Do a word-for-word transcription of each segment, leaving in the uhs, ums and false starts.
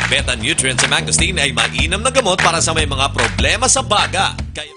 Beta Nutrients and Mangosteen ay mainam na gamot para sa may mga problema sa baga. Kaya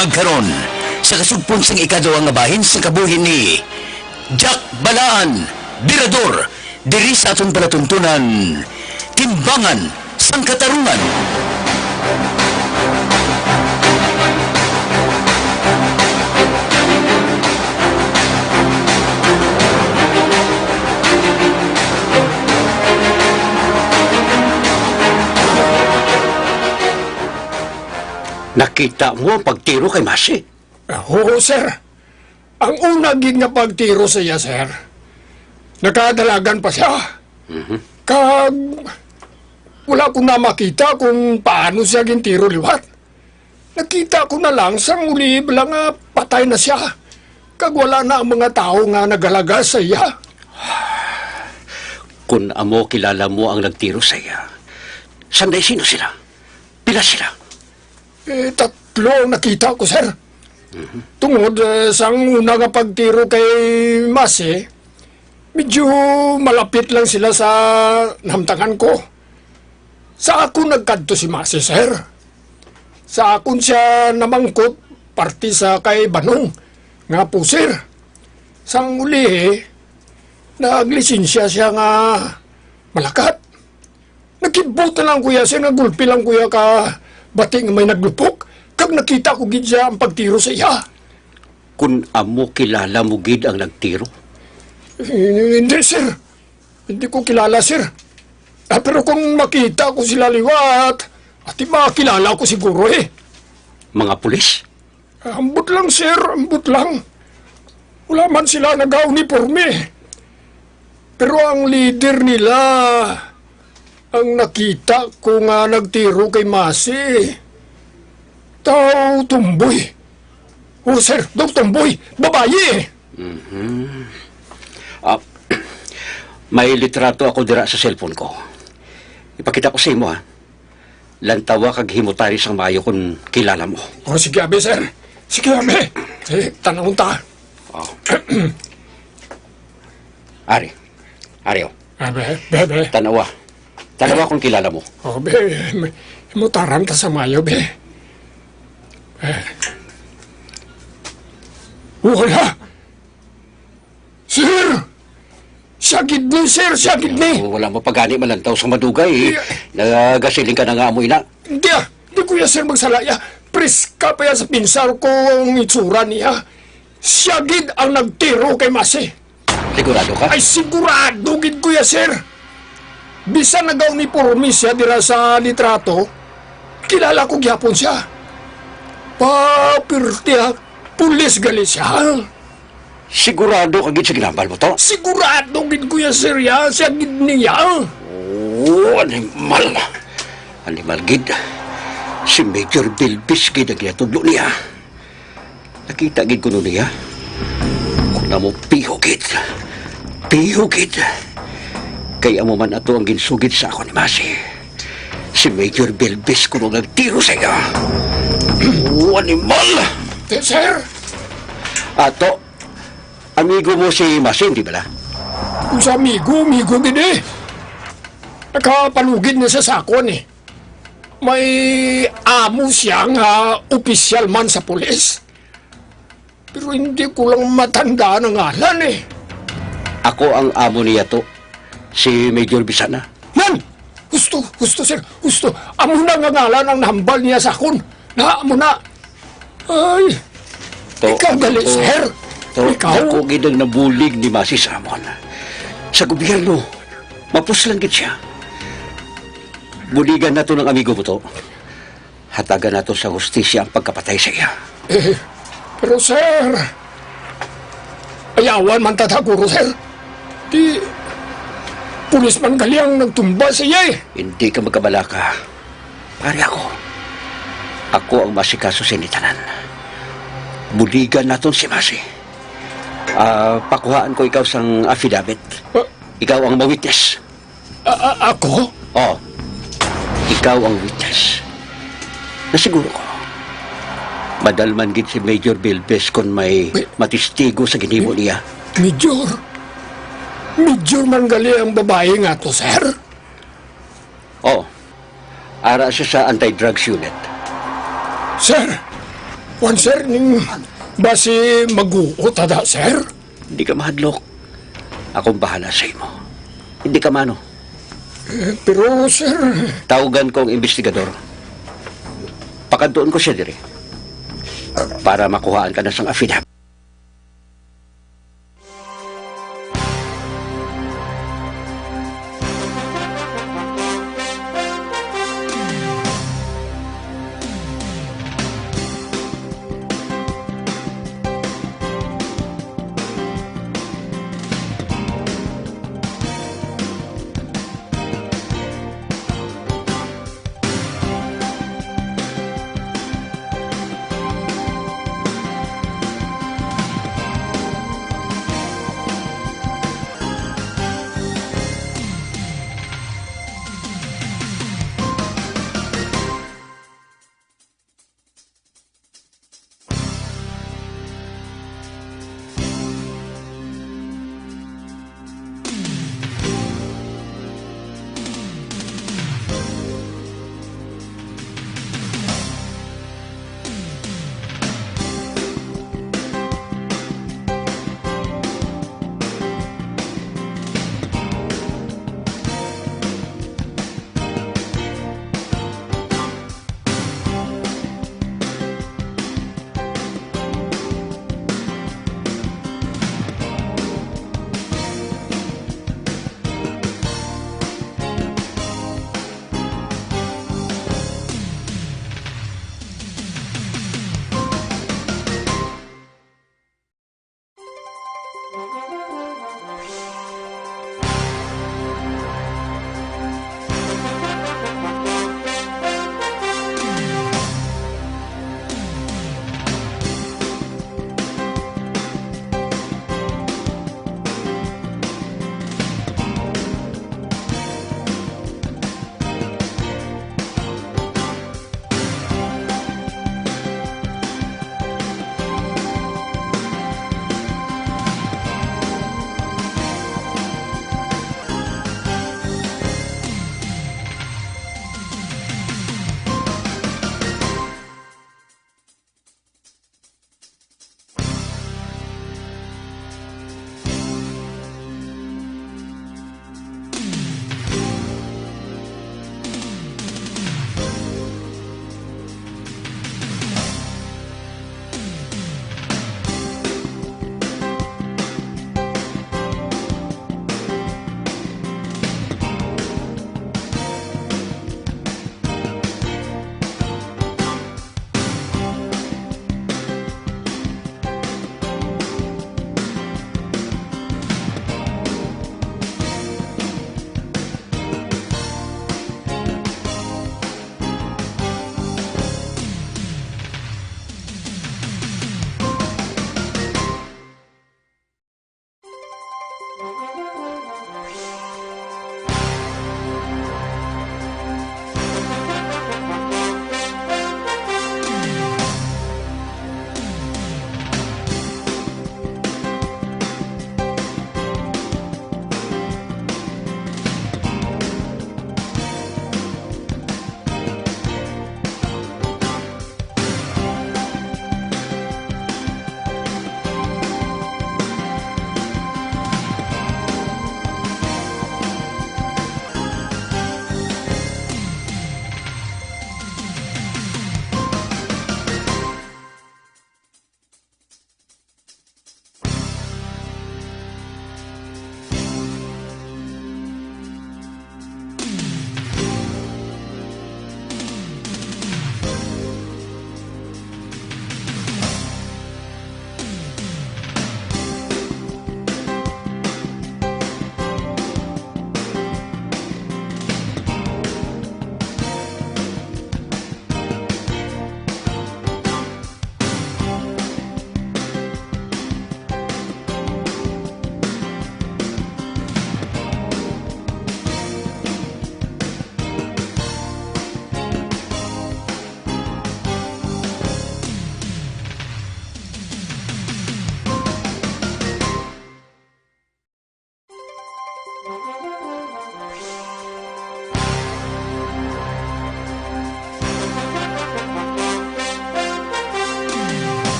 Kag karon, sa kasugpon sang ikaduha nga bahin sa kabuhi ni Jack Balaan, Birador, diri sa aton palatuntunan, Timbangan sang Katarungan. Nakita mo ang pagtiro kay Masi? Ah, oo, sir. Ang una gid nga pagtiro sa iya, sir, nakadalagan pa siya. Mhm. Kag wala ko na makita kung paano siya gintiro liwat. Nakita ko na lang sang uli bala nga patay na siya. Kag wala na ang mga tawo nga nagalaga sa iya. Kun amo kilala mo ang nagtiro sa iya, sanday sino sila? Pila sila? Eh, tatlo ang nakita ko, sir. Mhm. Tungod, eh, sang una nga pagtiro kay Masi, medyo malapit lang sila sa nahamtangan ko. Sa akon nagkadto si Masi, sir. Sa akon siya namangkot, parte sa kay Banong nga pusir. Sang uli, naglisensya siya nga malakat. Nakibot na lang, Kuya Sir, nga gulpi lang, Kuya, ka bati nga may naglupok, kag nakita ko gid siya ang pagtiro sa iya. Kun amo, kilala mo gid ang nagtiro? Eh, hindi, sir. Hindi ko kilala, sir. Ah, pero kung makita ko sila liwat, ati makilala ko siguro, eh. Mga pulis? Ambot lang, sir. Ambot lang. Wala man sila nag-uniforme. Pero ang leader nila, ang nakita ko nga nagtiro kay Masi, daw tomboy. Oh, sir, daw tomboy. Babayi. Mhm. Ah, may litrato ako dira sa cellphone ko. Ipakita ko sa imo, ha. Lantawa kag himutari sang maayo kon kilala mo. Oh, sige, abi, sir. Sige, abi. Sige, tanawon ta. Oh. Ari. Ari, oh. Ah, be, be, be. Tanawa. Tanawa kung kilala mo. Oh, be, may, mutaran ta sa maayo, be. Eh. Wala. Sir! Siya gid ni, sir! Siya gid ni! Oh, wala mo pa gani malantaw sa madugay, eh. Iya. Nagasiling ka na nga amo ina. Hindi, ah. Hindi ko ya, sir, magsala ya. Preska pa ya sa pinsar ko ang itsura niya. Siya gid ang nagtiro kay Masi. Sigurado ka? Ay, sigurado gid ko ya, sir. Bisan nagauniporme siya dira sa litrato, kilala ko gyapon siya. Papirti, ha? Pulis gali siya. Sigurado ka gid sa ginambal mo to? Sigurado gid, Kuya Sir, ya. Siya gid niya. Oh, animal. Animal gid. Si Major Bilbis gid ang ginatudlo niya. Nakita gid kuno niya. Kung amo, piho gid. Piho gid. Kay amo man ato ang ginsugid sa akon ni Masi. Si Major Bilbis kuno nagtiro sa iya. Oh, animal! Te, sir! Ato, amigo mo si Masin, di bala? Kung sa amigo, amigo gid eh. Nakapalugid na siya sa akon eh. May amo siya nga opisyal man sa pulis. Pero hindi ko lang matandaan ang ngalan eh. Ako ang amo niya to, si Major Bisana. Man! Husto, husto, sir. Husto. Amo na nga ngalan ang nahambal niya sa akon. Na, amo na. Ay, To, ikaw gali, to, sir. To, Ikaw? Ako gid ang nabulig ni Masi sa amon. Sa gobyerno, mapuslan gid siya. Buligan nato ng amigo mo to. Hatagan nato sa hustisya ang pagkapatay sa iya. Eh, pero, sir, ayawan man ta ta guro, sir. Di, pulis man gali ang nagtumba sa iya eh. Hindi ka magkabalaka. Pare ako. Ako ang masikaso sa initanan. Buligan naton si Masi. Ah, pakuhaan ko ikaw sang affidavit. Ah. Ikaw ang ma-witness. A-, a-, ako? Oh. Ikaw ang witness. Nasiguro ko. Madalman gid si Major Bilbes kon may Wait. Matistigo sa ginhimo niya. Major? Major man gali ang babayi nga to, sir? Oh. Ara siya sa anti-drugs unit. Sir! Wan, sir, ning basi maguot ada, sir? Hindi ka mahadlok. Akong bahala sa imo. Hindi ka mano. Eh, pero, sir... Tawgan ko ang investigador. Pakadtuon ko siya diri. Para makuhaan ka na sang affidavit.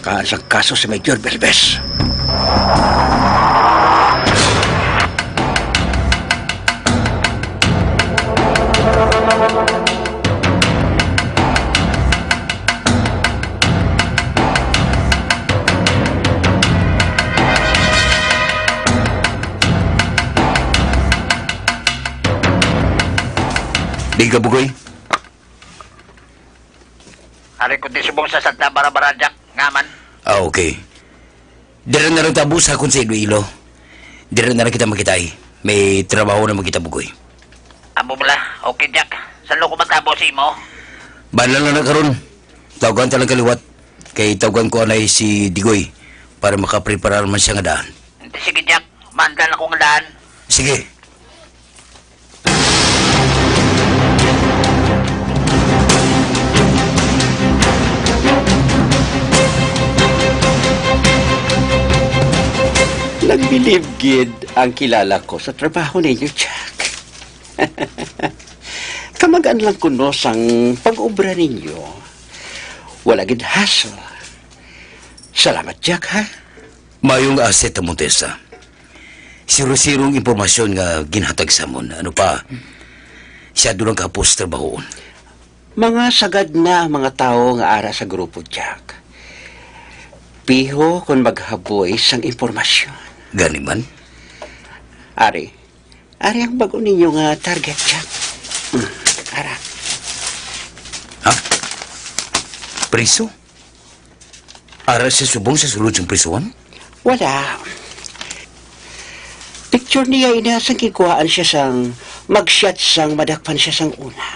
Kaan sang kaso si Major Belbes? Di ka, Bugoy? Ari ko di subong sa Santa Barbara, Jack, nga man. Ah, okay. Dira na lang ta, boss, ha, kung sa Iloilo. Dira na lang kita makitay. May trabaho na makita, Bugoy. Amo bala. Okay, Jack. San ko matabo sa imo? Bahala na na karon. Tawgan ta lang kaliwat. Kay tawgan ko anay si Digoy para makapreparar man siya nga daan. Sige, Jack. Maandal ako nga daan. Sige. Nagbilib gid ang kilala ko sa trabaho ninyo, Jack. Kamagan lang kuno sang pag-obra ninyo. Wala gid hassle. Salamat, Jack, ha? Maayong asset ang Montesa. Siro-sirong impormasyon nga ginhatag sa amon. Ano pa? Siya doon ang kapos trabahoon. Mga sagad na ang mga tawo nga ara sa grupo, Jack. Piho kon maghaboy sang impormasyon. Gani man? Ari, ari ang bag-o ninyo nga target, Jack. Hmm, ara. Ha? Priso? Ara siya subong sa sulod sang prisuhan? Wala. Picture niya ina sang gikuhaan siya sang mag-shot sang madakpan siya sang una.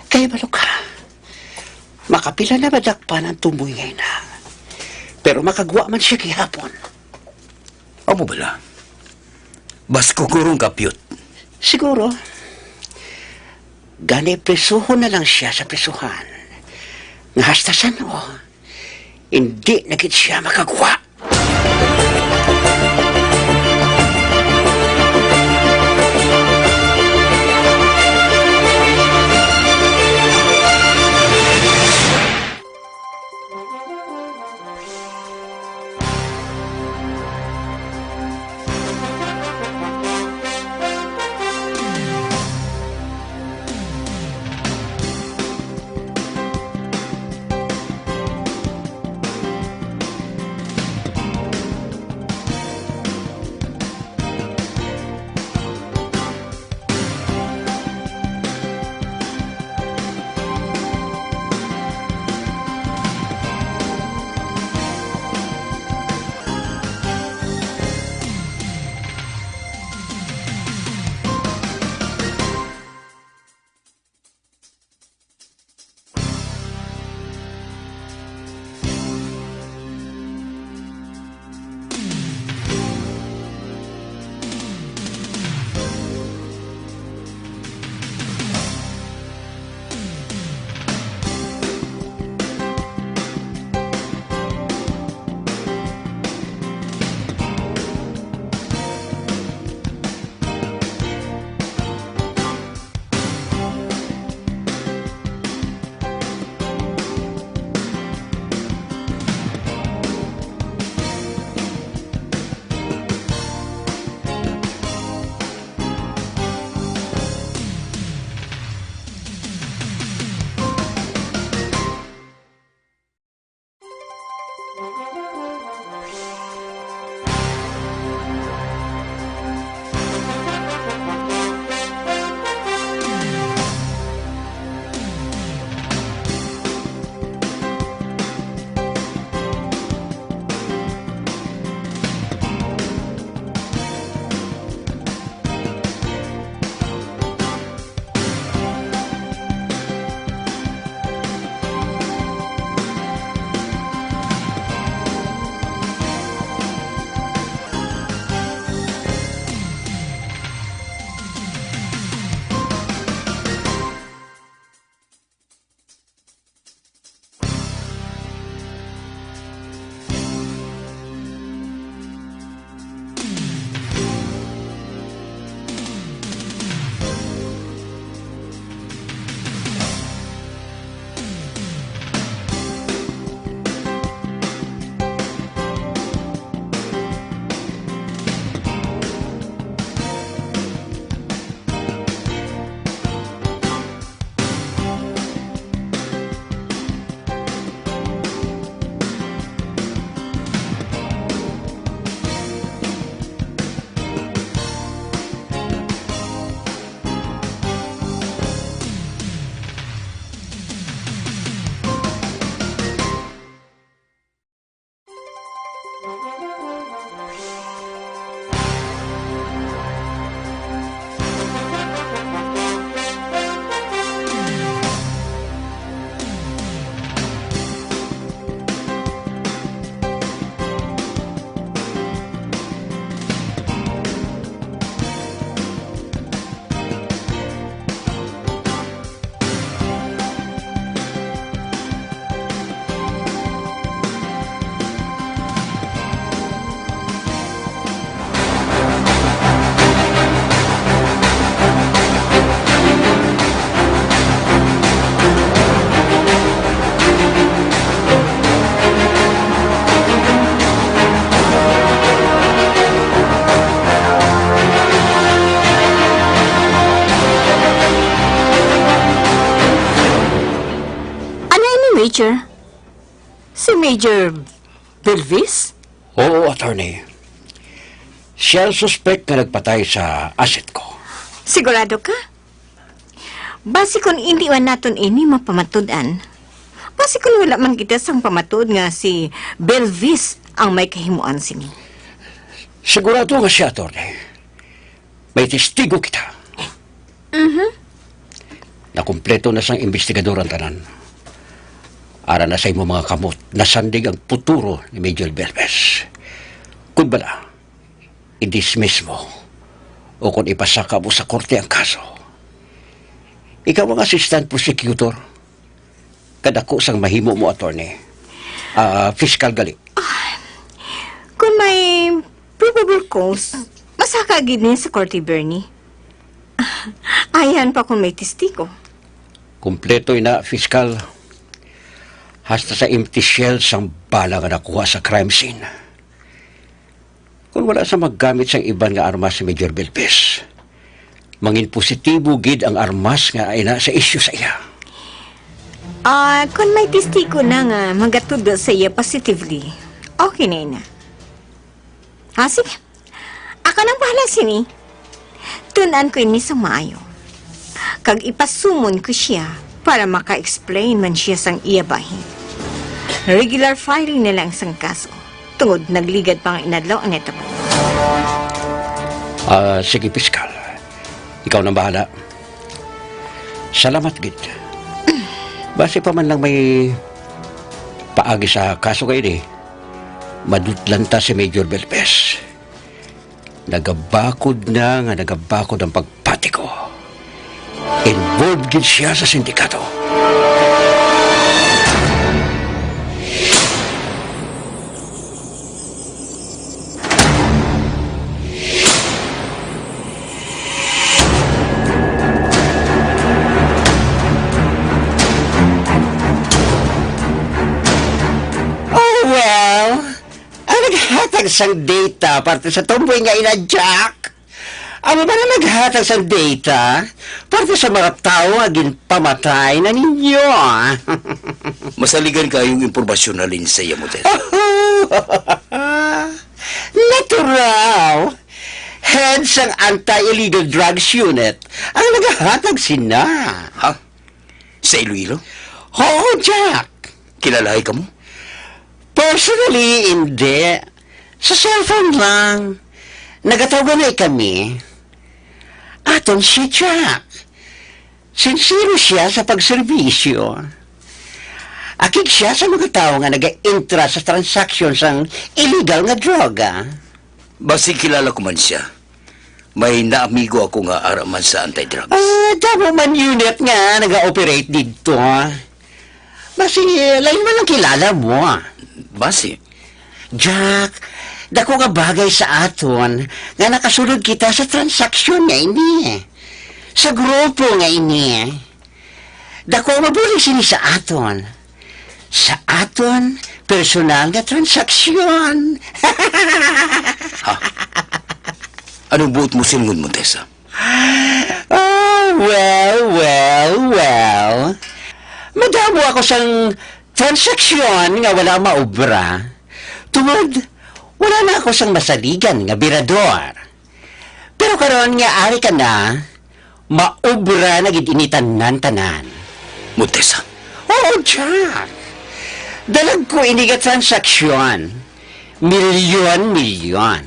Kay balo ka, makapila na madakpan ang tumoy nga ina. Pero makagwa man siya gihapon. Amo bala? Bas ko kurong kapyot. Siguro. Gani prisuhon na lang siya sa prisuhan. Nga hasta san-o, hindi na gid siya makagwa. Major? Si Major Belvis? Oo, attorney. Siya ang suspek nga nagpatay sa asset ko. Sigurado ka? Basi kon indi man naton ini mapamatud-an, basi kon wala man kita sang pamatud nga si Belvis ang may kahimuan sini. Sigurado nga siya, attorney. May testigo kita. Mhm. Nakumpleto na sang investigador ang tanan. Ara na sa imo mga kamot, nasandig ang futuro ni Major Belves. Kun bala, i-dismiss mo o kon ipasaka mo sa korte ang kaso. Ikaw ang assistant prosecutor. Kadako sang mahimo mo, attorney. Ah, fiskal gali. Kung may probable cause, masaka gid ni sa korte, Bernie. Ayan pa kung may testigo. Kompleto ina, fiskal. Hasta sa empty shell sang bala nga nakuha sa crime scene. Kung wala sa maggamit sang iban nga armas si Major Belpes, mangin positibo gid ang armas nga ina sa isyu sa iya. Ah, kung may testigo na nga magatudo sa iya positively, okay na ina. Ha, sige. Ako nang bahala sini. Tun-an ko ini sa maayo. Kag ipasumon ko siya para maka-explain man siya sang iya bahin. Regular filing na lang sang kaso, tungod nagligad pa nga inadlaw ang natabo. Ah, sige, piskal. Ikaw nang bahala. Salamat gid. Basi pa man lang may paagi sa kaso kay di, madutlan ta si Major Belpes. Nagabakod na nga nagabakod ang pagpati ko. Involved gid siya sa sindikato. Oh, well. Ang naghatag sang data parte sa tomboy nga ina Jack, amo ba na naghatag sang data parte sa mga tawo nga ginpamatay na ninyo? Masaligan kayong impormasyon halin sa iya, Motes. Natural! Head sang Anti-Illegal Drugs Unit ang nagahatag sina. Ha? Sa Iloilo? Oo, Jack. Kilalahay kamo? Personally, hindi. Sa cellphone lang. Nagatawganay kami. Aton si Jack. Sinsero siya sa pagserbisyo. Akig siya sa mga tawo nga naga-intra sa transaksyon sang illegal nga droga. Basi kilala ko man sia. May naamigo ako nga ara man sa anti-drugs. Ah, damo man unit nga naga-operate didto. Basi, lain man ang kilala mo. Basi? Jack, dako nga bagay sa aton nga nakasulod kita sa transaksyon nga ini. Sa grupo nga ini. Dako ang mabulig sini sa aton. Sa aton personal nga transaksyon. Ha? Anong buot mo singon, Montesa? Ah, well, well, well. Madamo ako sang transaksyon nga wala maobra. Tungod, wala na ako sang masaligan nga birador. Pero karon nga ari ka na, maobra na gid ini tanan-tanan. Montesa? Oo, Jack. Dalag ko ini nga transaksyon. Milyon-milyon.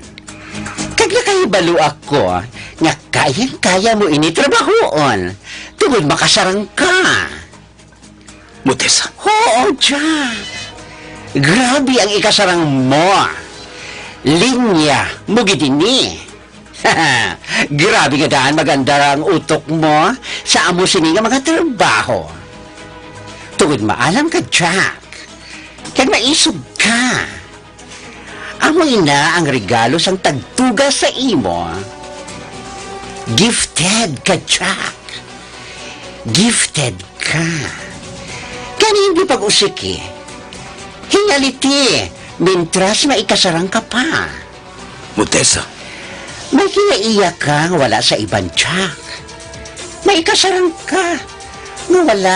Kag nakahibalo ako nga kayang-kaya mo ini trabahoon tungod makasarang ka. Montesa. Oo, Jack. Grabe ang ikasarang mo. Linya mo gid ini. Grabe nga daan magandar ang utok mo sa amo sini nga mga trabaho. Tungod maalam ka, Jack. Kag maisog ka. Amo ina ang regalo sang tagtuga sa imo. Gifted ka, Jack. Gifted ka. Gani hindi pag-usiki. Hingaliti, mintras maikasarang ka pa. Montesa. May kinaiya ka nga wala sa iban, Jack. Maikasarang ka nga wala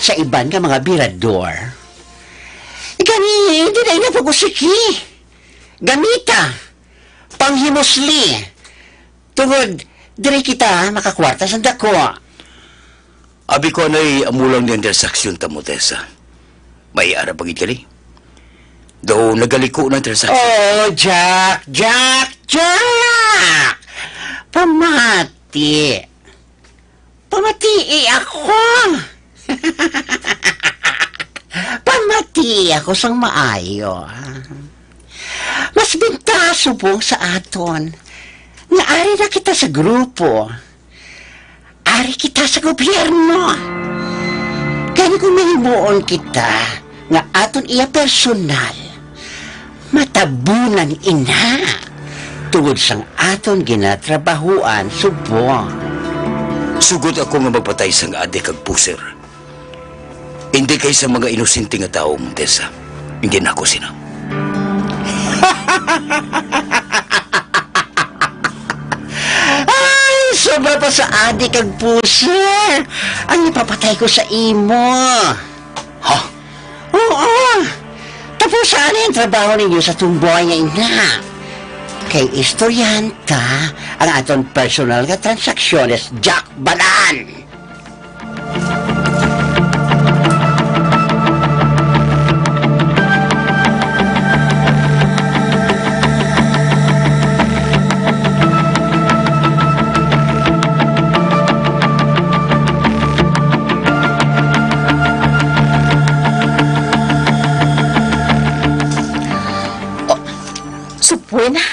sa iban nga mga birador. Gani, hindi na ina pag-usiki. Gamita, panghimusli. Tungod, diri kita makakwarta sa dako. Abi ko anay amo lang ni ang transaksyon ta mo, Tessa. May ara pa gid kani. Daw nagaliko na ang transaksyon. Oh, Jack, Jack, Jack! Pamati. Pamatii ako. Pamatii ako sang maayo. Mas bintaha subong sa aton nga ari na kita sa grupo. Ari kita sa gobyerno. Gani kung mahimuon kita nga aton iya personal, matabunan ina tungod sang aton ginatrabahuan subong. Sugot ako nga magpatay sang adik kag puser. Hindi kay sa mga inosente nga tawo, Montesa. Hindi na ako sina. Ay, sobra pa sa adik kag puser ang ipapatay ko sa imo. Ha? Oo. Tapos, ano ang trabaho ninyo sa tumboy nga ina? Kay istoryahan ta ang aton personal nga transaksyones, Jack Balan. Oh, subong na.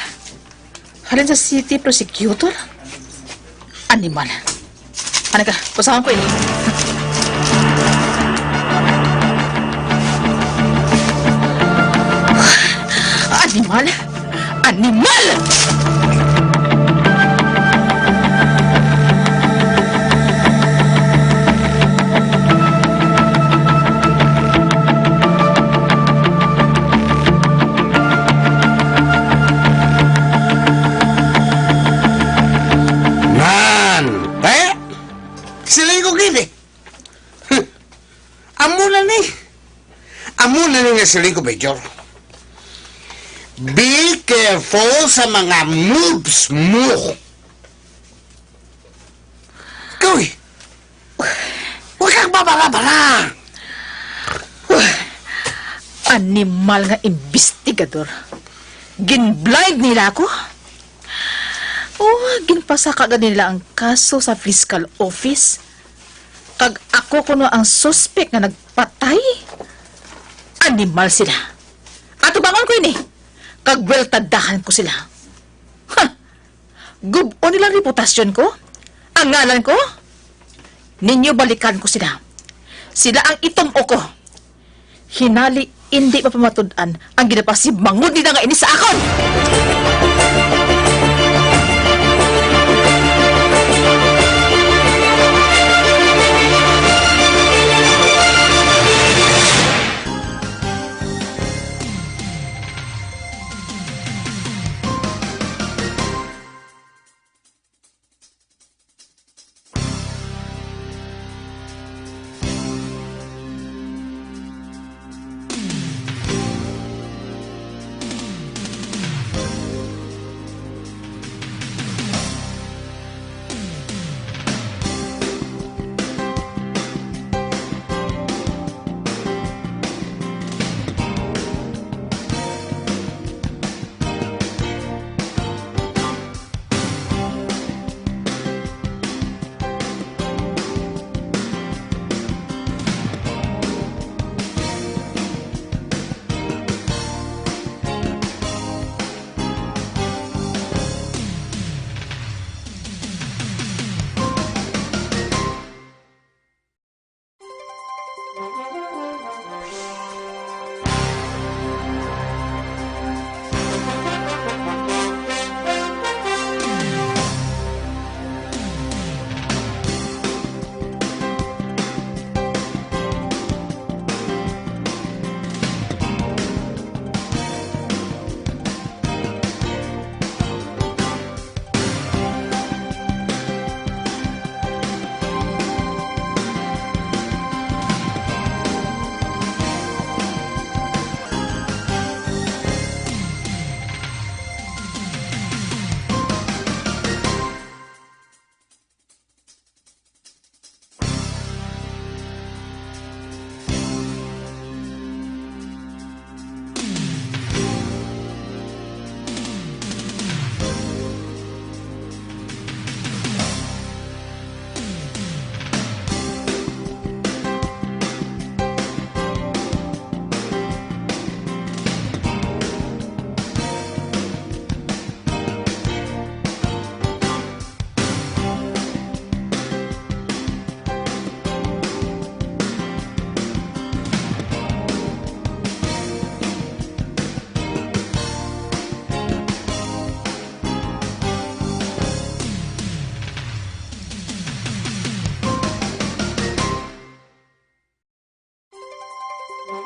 Halin sa city prosecutor? Animal. Ano ka? Basahan ko ini. Animal! Animal! Nan! Eh? Siling ko gid eh. Amo na ni. Amo na ni nga siling ko, Major. Be careful sa mga moves mo. Ikaw eh. Huwag kang babara-bara. Animal nga investigador. Gin-blind nila ako. Oh, ginpasaka gani nila ang kaso sa fiscal office. Kag ako kuno ang suspek nga nagpatay. Animal sila. Atubangon ko ini. Kag weltadahan ko sila. Ha! Gub-on nila ang reputasyon ko? Ang ngalan ko? Ninyo balikan ko sila. Sila ang itum-o ko. Hinali, indi mapamatud-an ang ginapasibangod nila nga ini sa akon! Mga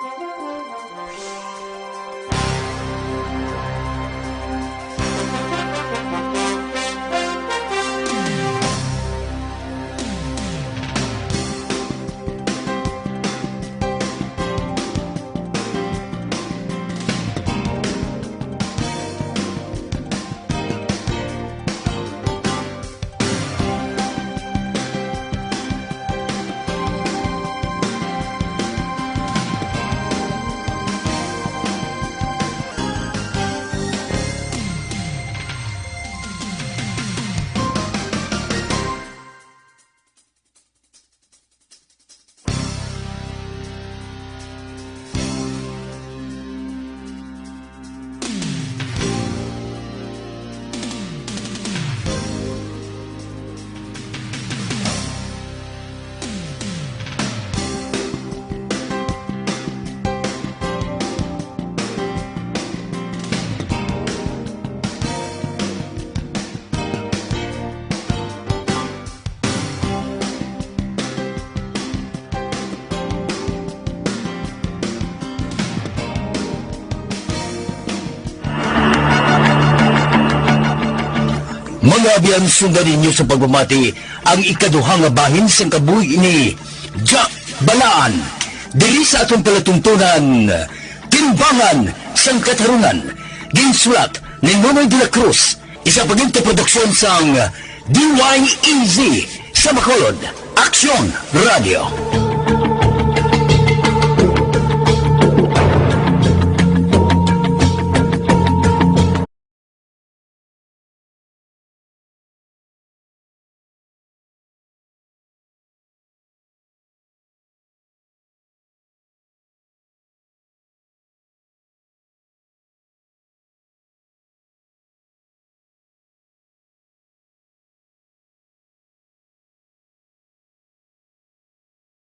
abyan, sundan ninyo sa pagpamati ang ikaduha nga bahin sang kabuhi ni Jack Balaan. Diri sa aton palatuntunan, Timbangan sang Katarunan, ginsulat ni Nonoy de la Cruz, isa paginte produksyon sang D Y E Z sa Bacolod, Aksyon Radio.